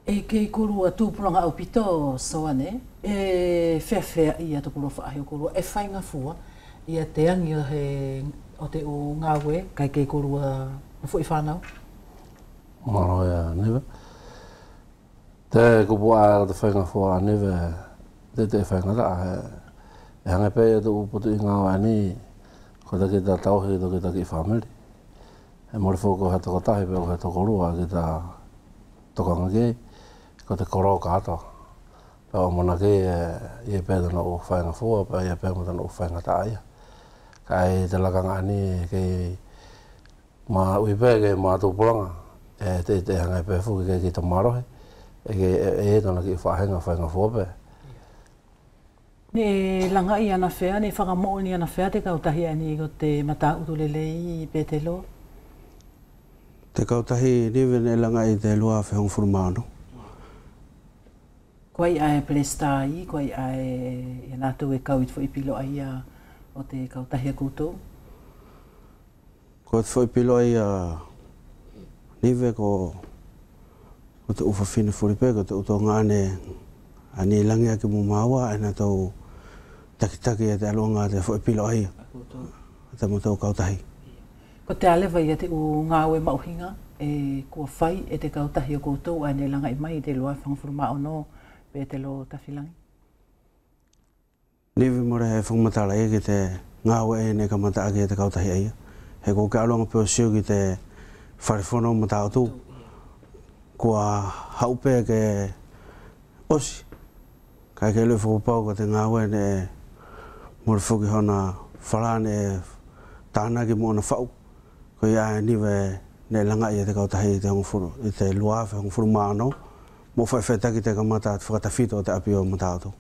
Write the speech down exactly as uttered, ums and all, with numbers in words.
ʻE kei koulua tupulaga ʻaupito Soane, ʻe feafeaʻi ia te koulua faʻahi ʻo koulua ʻe faigafua ia te agi ʻo he, ʻo te ʻu gaue kae kei koulua foʻi fanau? Malo ia Nive. Te kupu ʻae ʻo te faigafua ʻa Nive, te, te faigataʻa, ʻe, ʻe hage pe ia te ʻu potu ʻi gaue ʻaeni, ko te kita tauhi, ko te kita kiʻi famili. ʻE mole foki ko he tokotahi pe ko he tokolua kita tokaga ki ai, ko te kolo katoa. Pea ʻo mona kei, ʻe, ia pe tana ʻu faigafua, pea ia pe mo tana ʻu faigataʻa ia. Kaʻe ʻi te lakaga ʻaeni kei ma ui pe ke ma tupulaga, ʻe te, te hage pe foki ke kita malohi, ʻe ke, ʻe, ʻe tana kiʻi faʻahiga faigafua pe. Neʻe lagaʻi anafea, neʻe fakamoʻoni anafea te kautahi ʻaeni ko te Mataʻutu Lelei Petelo? Te kautahi Nive neʻe lagaʻi te lua afe hogofulu ma ono. Ko ai ʻae pelesita ai, ko ai ʻae ia natou ʻe kau ʻi te foʻi piloʻa ia ʻo te kautahi ʻa koutou? Ko te foʻi piloʻa ia Nive ko, ko te ʻu fafine fuli pe, ko te ʻu toga ʻae ʻe ʻaeni lagiaki mo maua, ʻae natou takitaki ia te ʻaluʻaga ʻa te foʻi piloʻa ia ʻa te matou kautahi. Ko te ʻaleva ia te ʻu gaue maʻuhiga ʻe kua fai e te kautahi ʻo koutou ʻae neʻe lagaʻi mai ʻi te lua afe hogofulu ma ono Petelo Tafilagi? Nive mole he fakamatala ia ki te gaue ʻae neʻe kamata ake e te kautahi ʻaia. He ko ke ʻaluʻaga pe ʻo sio ki te fale fono Mataʻutu, kua haʻu pe ke ʻosi. Kaʻe ke ʻiloʻi fakapapau ko te gaue neʻe mole foki hona falā neʻe tanaki mo ʻona faʻu. Koia ʻae Nive neʻe lagaʻi e te kautahi ʻi te hogofulu, ʻi te lua afe hogofulu ma ono, mo faʻifaʻitaki te kamata atu fakatafito ʻo te ʻapi ʻo Mataʻutu.